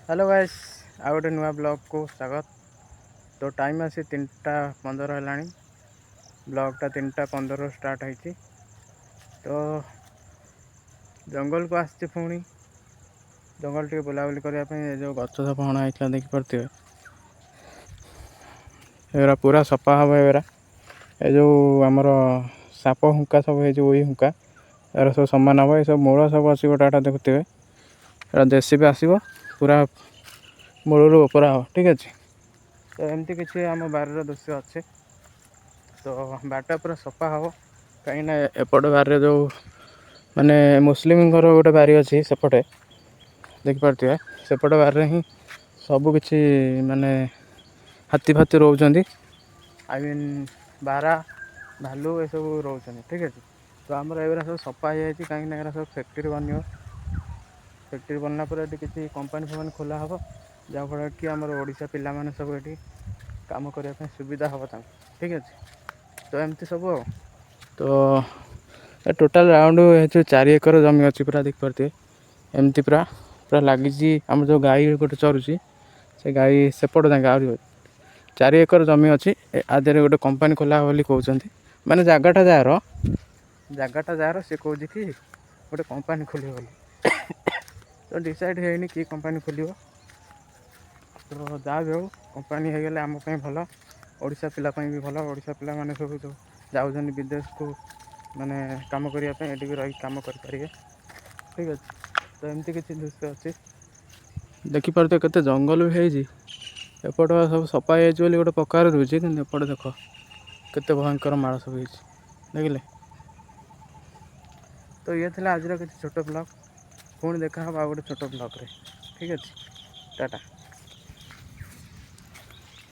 Hello guys, ଆଉ ଗୋଟେ ନୂଆ ବ୍ଲଗ୍କୁ ସ୍ୱାଗତ। ତ ଟାଇମ୍ ଆସି 3ଟା 15 ହେଲାଣି। ବ୍ଲଗ୍ଟା 3ଟା 15ରୁ ଷ୍ଟାର୍ଟ ହେଇଛି। ତ ଜଙ୍ଗଲକୁ ଆସିଛି ପୁଣି ଜଙ୍ଗଲ ଟିକେ ବୁଲାବୁଲି କରିବା ପାଇଁ। ଏ ଯେଉଁ ଗଛ ସବୁ ହଣା ହେଇଥିଲା, ଦେଖିପାରୁଥିବେ, ଏଗୁରା ପୁରା ସଫା ହେବ। ଏଗୁରା ଏ ଯେଉଁ ଆମର ସାପ ହୁଙ୍କା ସବୁ ହେଇଛି, ଉଇ ହୁଙ୍କା, ଏଗୁରା ସବୁ ସମାନ ହେବ। ଏସବୁ ମୂଳ ସବୁ ଅଛି ଗୋଟେ ଗୋଟେ, ଦେଖୁଥିବେ। ଏଟା ଜେସିବି ଆସିବ, ପୁରା ମୂଳରୁ ଓପରା ହେବ। ଠିକ୍ ଅଛି। ତ ଏମିତି କିଛି ଆମ ବାରିର ଦୃଶ୍ୟ ଅଛି। ତ ବାରିଟା ପୁରା ସଫା ହେବ, କାହିଁକିନା ଏପଟ ବାରିରେ ଯେଉଁ ମାନେ ମୁସଲିମଙ୍କର ଗୋଟେ ବାରି ଅଛି ସେପଟେ, ଦେଖିପାରୁଥିବେ, ସେପଟ ବାରିରେ ହିଁ ସବୁ କିଛି ମାନେ ହାତୀ ଫାତି ରହୁଛନ୍ତି, I mean ବାରା, ଭାଲୁ ଏସବୁ ରହୁଛନ୍ତି। ଠିକ୍ ଅଛି। ତ ଆମର ଏଗୁରା ସବୁ ସଫା ହେଇଯାଇଛି, କାହିଁକିନା ଏଗୁରା ସବୁ ଫ୍ୟାକ୍ଟ୍ରି ବନିବ। ଫ୍ୟାକ୍ଟ୍ରି ବନିଲା ପରେ ଏଠି କିଛି କମ୍ପାନୀ ଫମ୍ପାନୀ ଖୋଲା ହେବ, ଯାହାଫଳରେ କି ଆମର ଓଡ଼ିଶା ପିଲାମାନେ ସବୁ ଏଠି କାମ କରିବା ପାଇଁ ସୁବିଧା ହେବ ତାଙ୍କୁ। ଠିକ୍ ଅଛି। ତ ଏମିତି ସବୁ ଆଉ ତ ଏ ଟୋଟାଲ୍ ରାଉଣ୍ଡ ହେଉଛି 4 ଏକର ଜମି ଅଛି ପୁରା। ଦେଖିପାରୁଥିବେ, ଏମିତି ପୁରା ପୁରା ଲାଗିଛି। ଆମର ଯେଉଁ ଗାଈ ଗୋଟେ ଚରୁଛି, ସେ ଗାଈ ସେପଟ ଯାକେ ଆହୁରି 4 ଏକର ଜମି ଅଛି। ଆ ଦେହରେ ଗୋଟେ କମ୍ପାନୀ ଖୋଲା ହେବ ବୋଲି କହୁଛନ୍ତି। ମାନେ ଜାଗାଟା ଯାହାର, ସେ କହୁଛି କି ଗୋଟେ କମ୍ପାନୀ ଖୋଲିବ ବୋଲି। ତ ଡିସାଇଡ଼୍ ହେଇନି କି କମ୍ପାନୀ ଖୋଲିବ। ତ ଯାହା ବି ହେଉ, କମ୍ପାନୀ ହେଇଗଲେ ଆମ ପାଇଁ ଭଲ, ଓଡ଼ିଶା ପିଲା ପାଇଁ ବି ଭଲ। ଓଡ଼ିଶା ପିଲାମାନେ ସବୁ ଯେଉଁ ଯାଉଛନ୍ତି ବିଦେଶକୁ ମାନେ କାମ କରିବା ପାଇଁ, ଏଠି ବି ରହିକି କାମ କରିପାରିବେ। ଠିକ୍ ଅଛି। ତ ଏମିତି କିଛି ଦୃଶ୍ୟ ଅଛି। ଦେଖିପାରୁଥିବେ କେତେ ଜଙ୍ଗଲ ବି ହେଇଛି। ଏପଟ ସବୁ ସଫା ହେଇଯାଇଛି ବୋଲି ଗୋଟେ ପ୍ରକାର ରହୁଛି, କିନ୍ତୁ ଏପଟେ ଦେଖ କେତେ ଭୟଙ୍କର ମାଳ ସବୁ ହେଇଛି, ଦେଖିଲେ। ତ ଇଏ ଥିଲା ଆଜିର କିଛି ଛୋଟ ବ୍ଲଗ୍। ପୁଣି ଦେଖା ହେବ ଆଉ ଗୋଟେ ଛୋଟ ବ୍ଲଗ୍ରେ। ଠିକ୍ ଅଛି, ଟାଟା।